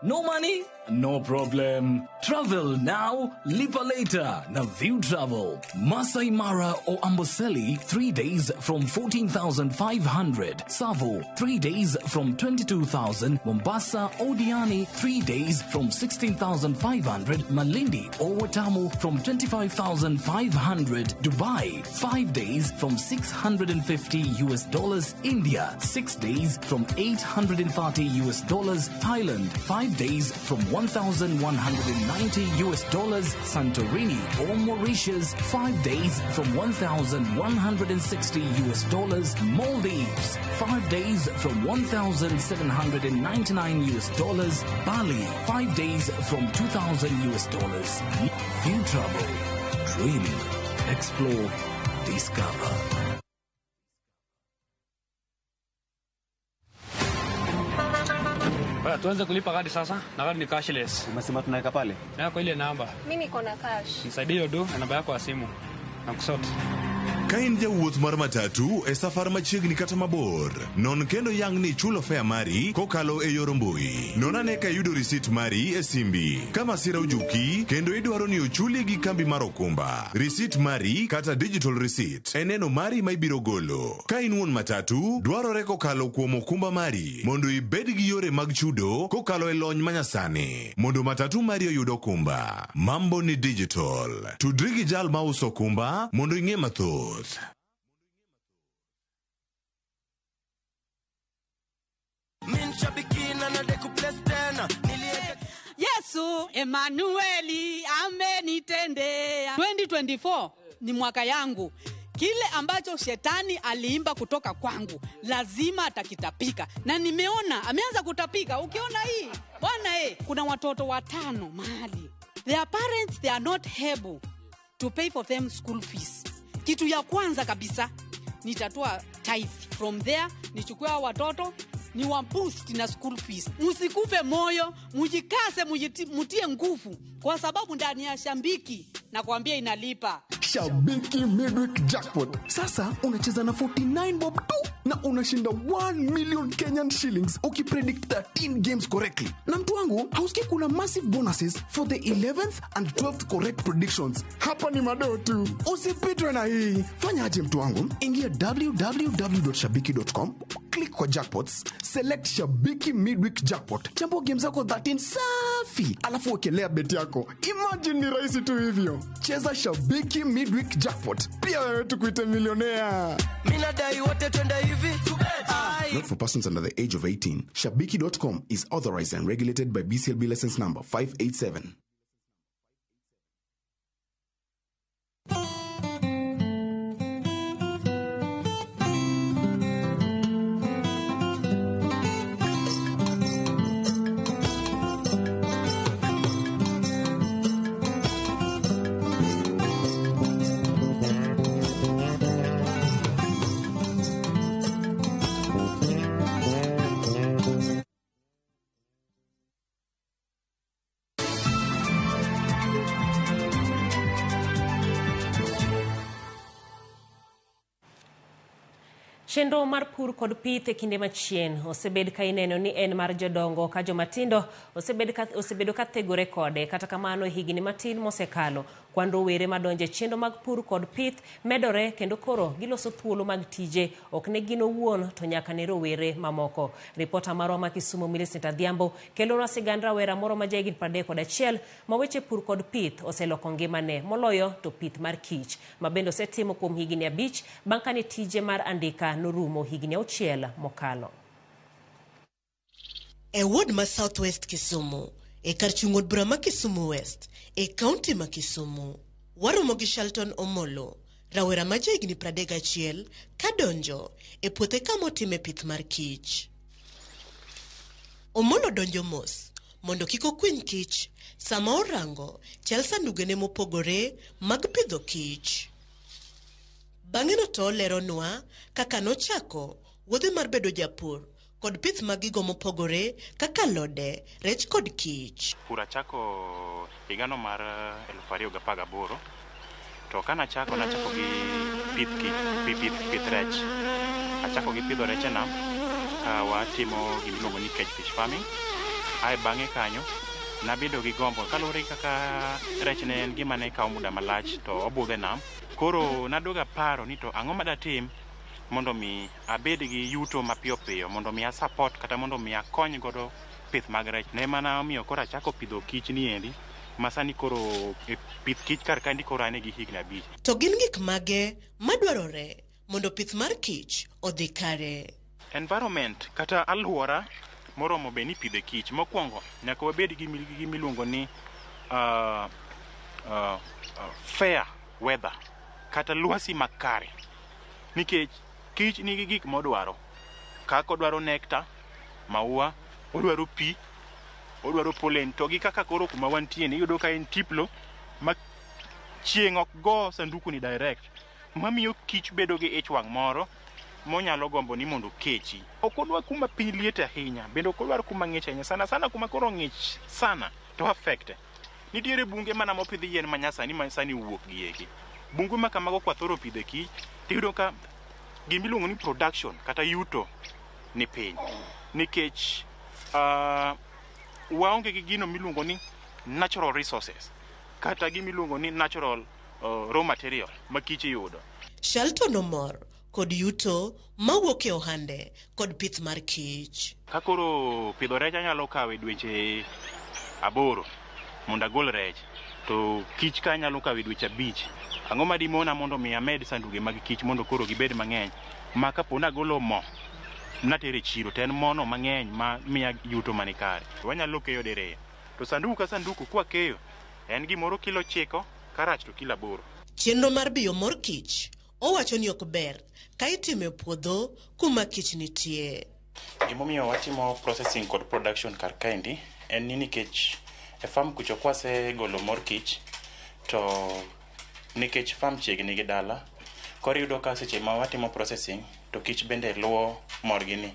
No money, No problem. Travel now, lipa later. Na View Travel. Masai Mara or Amboseli, 3 days from 14,500. Savo, 3 days from 22,000. Mombasa or Diani, 3 days from 16,500. Malindi or Watamu from 25,500. Dubai, 5 days from $650. India, 6 days from $830. Thailand, 5 days from $1,190. Santorini or Mauritius, 5 days from $1,160. Maldives, 5 days from $1,799. Bali, 5 days from $2,000. View Travel. Dream, explore, discover. Bwana, tuanze kulipa kadi sasa na kadi ni cashless. Umesema tunaweka pale? Na kwa ile namba. Mimi niko na cash. Nisaidie hiyo do na namba yako ya simu. Na kusort. Ka in jawuoth mar matatu e safar machiegni kata mabor, non kendo yang ni ichulo fare mari kokalo e yor mbui. Non ane ka iyudo risit mari e simbi. Ka masira ojuki kendo idwaro ni ochuli gi kambi mar okumba, risit mari kata digital receipt en neno mari ma ibiro golo. Ka in wuon matatu, dwarore kokalo kuom okumba mari mondo ibed gi yore mag chudo kokalo e lony manyasani mondo matatu mari oyud okumba. Mambo ni digital. Tudri gi jal mauso okumba mondo ing'e mathoth. Yesu Emanueli amenitendea. 2024 ni mwaka yangu. Kile ambacho shetani aliimba kutoka kwangu lazima atakitapika, na nimeona ameanza kutapika. Ukiona hii bwana, kuna watoto 5 mahali, their parents they are not able to pay for them school fees. Kitu ya kwanza kabisa nitatoa tithe from there, nichukue hao watoto ni wa boost na school fees. Msikufe moyo, mujikase, mutie nguvu, kwa sababu ndani ya Shabiki nakwambia inalipa. Shabiki Midweek Jackpot. Sasa unacheza na 49 bob tu na unashinda 1 million Kenyan shillings ukipredict 13 games correctly. Na mtu wangu, hausikii kuna massive bonuses for the 11th and 12th correct predictions. Hapa ni madoo tu. Usipitwe na hii. Fanya aje mtu wangu? Ingia www.shabiki.com, click kwa jackpots, select Shabiki Midweek Jackpot. Chambua game zako 13 safi, alafu wekelea bet yako. Imagine ni rahisi tu hivyo. Cheza Shabiki Midweek Jackpot. Pia wewe tukuite millionaire. Mimi nadai wote twende hivi. Not for persons under the age of 18. Shabiki.com is authorized and regulated by BCLB license number 587. Chenro mar pur kod pith e kinde machien osebed ka ineno ni en mar jodongo ka jomatindo osebedo ka thegore kode. Kata kamano, higni matin mosekalo, kwan rowere madonjo e chenro mag pur kod pith medore kendo koro giloso thuolo mag tije ok ne gin owuon to nyaka ne rowere mamoko. Ripota marwa ma Kisumu Millicent Adhiambo kelonwa sigand rawera moro ma jahigni 31 ma weche pur kod pith oseloko ngimane moloyo to pith mar kich ma bende osetimo kuom higni 5 bang' kane tije mar andika norumo higni 6 mokalo. E ward ma South West Kisumu, e kar chung' od bura ma Kisumu West, e kaunti ma Kisumu, waromo gi Shalton Omolo, rawera ma jahigni 31 kadonjo e puothe kama otime pith mar kich. Omolo donjo mos mondo kik okwiny kich sama orango chal sandugene mopogore mag pidho kich. Bang'e no to oleronwa kaka nochako wuodhe mar bedo japur kod pith mag gigo mopogore kaka alode, rech kod kich. Pur achako higano mar 2018 to kanachako nachako gi pith rech. Achako gi pidho rech e nam ka watimo gimiluongo ni cage fish farming. Ae bang'e kanyo Nabedo gi gombo kaluwore gi kaka rech ne en gima ne kawo muda malach to obudho e nam. Koro naduogo aparo ni to ang'o ma datim mondo mi abed gi yuto mapiyo piyo mondo mi a support kata mondo mi akony godo pith mag rech. Ne mana omiyo koro achako pidho kich ni endi ma sani koro e pith kich kar kaendi koro an gi higni 5. To gin gik mage madwarore mondo pith mar kich odhi kare? Environment kata alwora moromo bed ni ipidhe kich. Mokwongo nyaka wabed gi gimiluongo ni fair weather kata lwasi makare, nikech kich nigi gik modwaro kaka odwaro nectar, maua, odwaro pi, odwaro pollen. To gi kaka koro kuma wantie ni iyudo ka en tiplo ma chieng' ok go sanduku ni direct, mamiyo kich bedo gi ich wang' moro monyalo gombo ni mondo okechi. Ok odwar kuma piny liet ahinya, bende ok odwar kuma ng'ich ahinya. Sana sana kuma koro ng'ich sana to affect. Nitiere bunge mana mopidh yien ma nyasani ma sani owuok gi eki. Bunge ma kamago kwathoro pidhe kich, tiyudo ka gimiluongo ni production kata yuto ni piny. Nikech waonge gi gino miluongo ni natural resources kata gimiluongo ni natural raw material ma kich yudo. Shelton omor kod yuto mawuok e ohande kod pith mar kich. Ka koro pidho rech anyalo kawo e dweche 8 mondo agol rech, to kich ka anyalo kawo e dweche 5. Ang'o madimona mondo mi amed sanduge mag kich mondo koro gibed mang'eny, ma kapo ni agolo mo natere chiro to en mono mang'eny ma miya yuto mani kare. Wanyalo keyo diriyo, to sanduku ka sanduku kwakeyo en gimoro kilo 9, karach to kilo 8. Chenro mar biyo mor kich owacho ni ok ber ka itimo e puodho kuma kich nitie. Gimomiyo watimo processing kod production kar kaendi en ni nikech e farm kucho kwasegolo mor kich to nikech farm chiegni gi dala, koro iyudo ka seche ma watimo processing to kich bende luwo morgi ni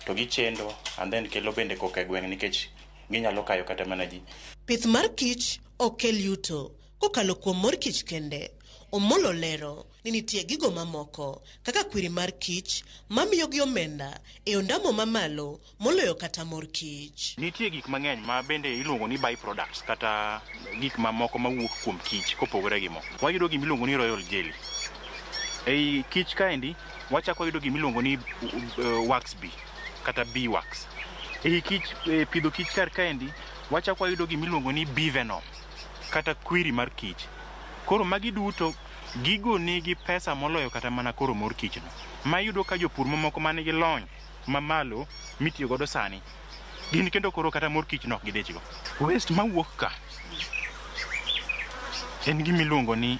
to gichendo and then kelo bende koko e gweng' nikech ginyalo kayo kata mana ji. Pith mar kich ok kel yuto kokalo kuom mor kich kende. Omolo lero ni nitie gigo mamoko kaka kwiri mar kich mamiyo gi omenda e ondamo mamalo moloyo kata mor kich. Nitie gik mang'eny ma bende iluongo ni byproducts kata gik mamoko mawuok kuom kich kopogore gi mo. Wayudo gima iluongo ni royal jelly. Ei kich kaendi wachako wayudo gima iluongo ni wax bee kata bee wax. Ei kich, pidho kich kar kaendi wachako wayudo gima iluongo ni bee venom kata kwiri mar kich. Koro magi duto gigo nigi pesa moloyo kata mana koro mor kich no. Ma iyudo ka jopur mamoko manigi lony mamalo mitiyo godo sani gin kendo koro kata mor kich no ok gidich go. Waste mawuok ka en gima iluongo ni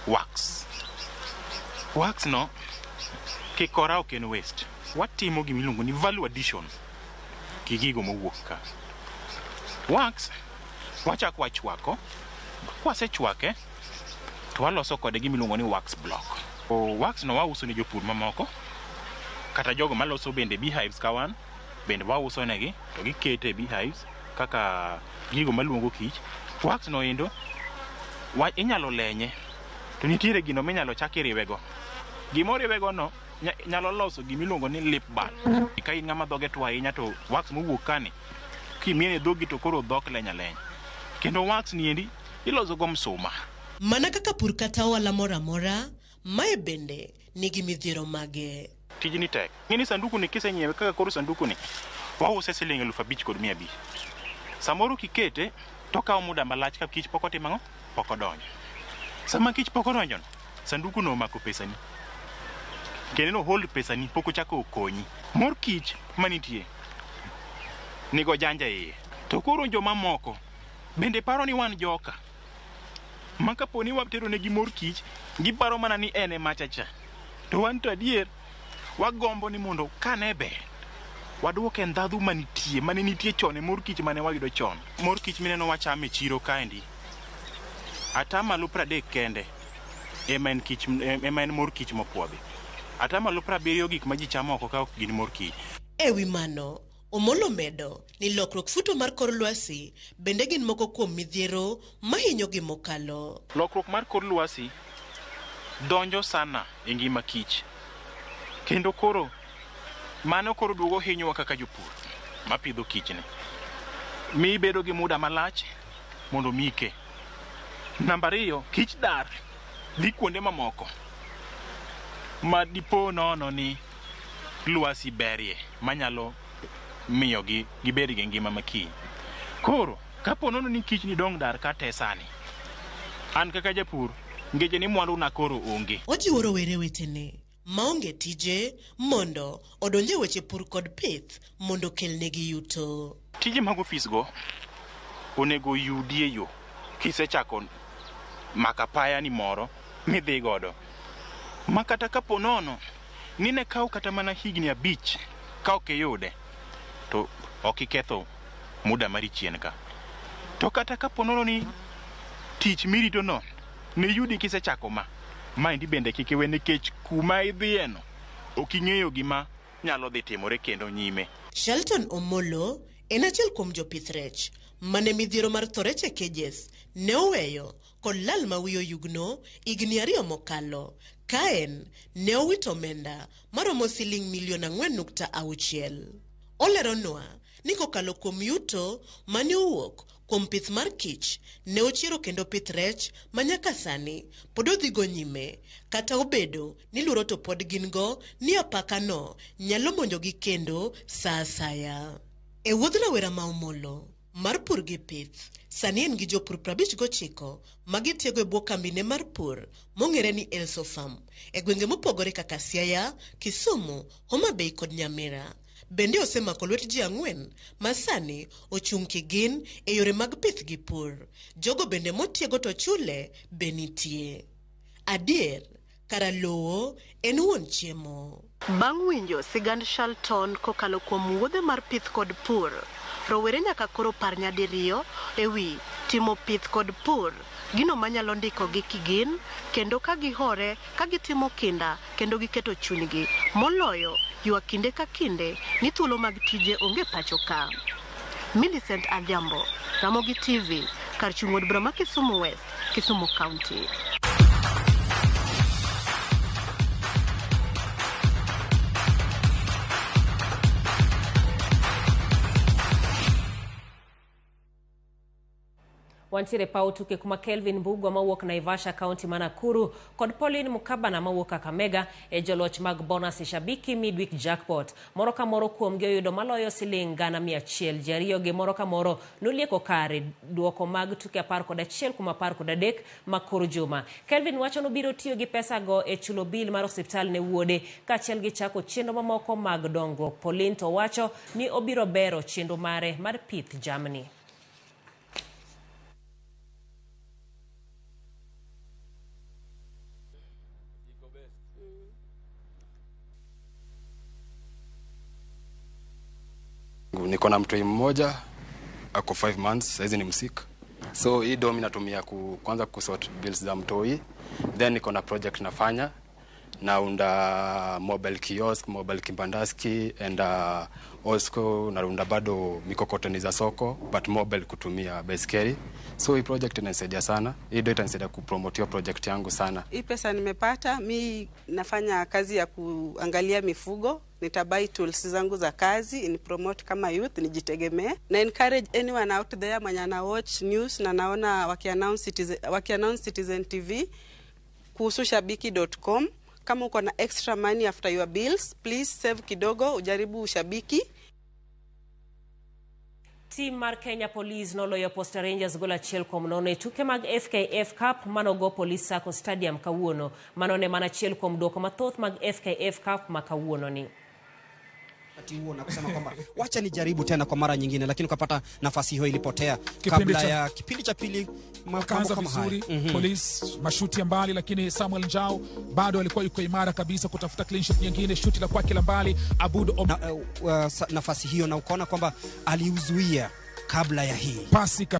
wax. Wax no kikora ok en waste. Watimo gima iluongo ni value addition gi gigo mowuok ka. Wax wachako wachwako, kwasechwake to waloso kode gima iluongo ni wax block. O wax no wauso ne jopur mamoko kata jogo maloso bende beehives ka wan bende wauso negi to gikete e beehives kaka gigo maluongo kich. Wax no endo inyalo lenye to nitiere gino minyalo chak iriwego. Gima oriwego no nyalo loso gima iluongo ni lip balm. Ka in ng'ama dhoge two ahinya to wax mowuok kani kimiene dhogi to koro dhok leny alenya. Kendo wax ni endi iloso go msuma. Mana kaka pur kata ohala moro amora, mae bende nigi midhiero mage. Tijni tek. Ng'eni sanduku ni kisenyiewe kaka koro sanduku ni wause siling 5,500. Samoro kikete to okawo muda malach ka kich pok otimo ang'o? Pok odonjo. Sama kich pok odonjo no, sanduku no omako pesani. Kendo no hold pesani pok ochako okonyi. Mor kich manitie nigo janja iye. To koro jomamoko bende paro ni wan joka. Ma kapo ni watero negi mor kich, giparo mana ni en e macha cha. To wan to adier wagombo ni mondo kane ber waduoke ndhadhu manitie mane nitie chon e mor kich mane wayudo chon. Mor kich mineno wachamo e chiro kaendi 30% kende ema en kich, ema en mor kich mopuodhi. 70% gik ma ji chamo oko ka ok gin mor kich. E wi mano, Omolo medo ni lokruok futo mar kor lwasi bende gin moko kuom midhiero mahinyogi mokalo. Lokruok mar kor lwasi donjo sana e ngima kich. Kendo koro mano koro duogo hinyowa kaka jopur mapidho kichni. Mi bedo gi muda malach mondo mike. Namba ariyo, kich dar dhi kuonde mamoko ma dipo nono ni lwasi berie manyalo miyogi gibed gi ngima makiny. Koro, kapo nono ni kich ni dong' dar kate sani, an kaka japur, ngeche ni mwandu na koro onge. Ojiwo rowere wetene maonge tije mondo odonje weche pur kod pith mondo kelnegi yuto. Tije mag ofis go onego yudie yo kisechako mako apaya ni moro midhi godo. Ma kata kapo nono ni ne kaw kata mana higni 5 ka ok iyude, to ok iketho muda mari chien ka. To kata kapo nono ni tich mirito no ne yudi kisechako ma, maendi bende kik iwe nikech kuma idhiyeno ok ing'eyo gima nyalo dhi timore kendo nyime. Shelton Omolo en achiel kuom jopith rech mane midhiero mar tho rech e cages ne oweyo kod lal ma wiye oyugno higni 2 mokalo ka en ne owito omenda maromo siling milion 4.6. Oleronwa ni kokalo kuom yuto mane owuok kuom pith mar kich ne ochiero kendo pith rech ma nyaka sani pod odhigo nyime kata obedo ni luoro to pod gin go ni apaka no nyalo monjogi kendo sa asaya. E wuodh rawera ma Omolo mar pur gi pith, sani en gi jopur 59 ma gitiego e bwo kambine mar pur mong'ere ni Elso Farm e gwenge mopogore kaka Siaya, Kisumu, Homa Bay kod Nyamira. Bende osemako lwet ji 4 ma sani ochung' kigin e yore mag pith gi pur. Jogo bende motiego to chule be nitie. Adier, kara lowo en wuon chiemo. Bang' winjo sigand Shelton kokalo kuom wuodhe mar pith kod pur, rowere nyaka koro par nyadiriyo ewi timo pith kod pur, gino manyalo ndikogi kigin kendo ka gihore ka gitimo kinda kendo giketo chunygi moloyo ywak kinde ka kinde ni thuolo mag tije onge pacho ka. Millicent Adhiambo, Ramogi TV, kar chung' od bura ma Kisumu West, Kisumu County. Wantiere paw tuke kuma Kelvin Mbugua mawuok Naivasha County ma Nakuru kod Pauline Mukabana mawuok Kakamega e joloch mag bonus Shabiki Midweek Jackpot. Moro ka moro kuomgi oyudo maloyo siling 100,000. Ji ariyo gi moro ka moro nolieko kare duoko mag tuke 11 kuom 13 ma kor juma. Kelvin wacho nobiro tiyo gi pesa go e chulo bil mar osiptal ne wuode kaachiel gi chako chenro mamoko mag dongruok. Pauline to wacho ni obiro bero chenro mare mar pith jamni. Niko na mtoi mmoja ako 5 months, saizi ni msik. So hii domi natumia kwanza kusort bills za mtoi. Then niko na project nafanya, naunda mobile kiosk, mobile kibandaski and also naunda bado mikokoteni za soko but mobile kutumia baiskeli. So hii project inanisaidia sana. Hii do itanisaidia kupromote hiyo project yangu sana. Hii pesa nimepata, mi nafanya kazi ya kuangalia mifugo. Nitabuy tools zangu za kazi, ni promote kama youth, nijitegemee. Na encourage anyone out there mwenye ana watch news na naona wakiannounce Citizen TV kuhusu shabiki.com. Kama uko na extra money after your bills, please save kidogo, ujaribu Shabiki. Team mar Kenya Police noloyo Posta Rangers goal 1-0 e tuke mag FKF Cup manogo Police Sacco Stadium kawuono. Mano ne mana achiel kuom duoko mathoth mag FKF Cup ma kawuono ni. Huo na kusema kwamba wacha nijaribu tena kwa mara nyingine, lakini ukapata nafasi hiyo ilipotea kabla ya kipindi cha pili. Makaanza vizuri Police, mashuti ya mbali, lakini Samuel Njau bado alikuwa yuko imara kabisa kutafuta clean sheet nyingine, shuti la kwake la mbali Abud nafasi hiyo, na ukaona kwamba aliuzuia kabla ya hii pasi.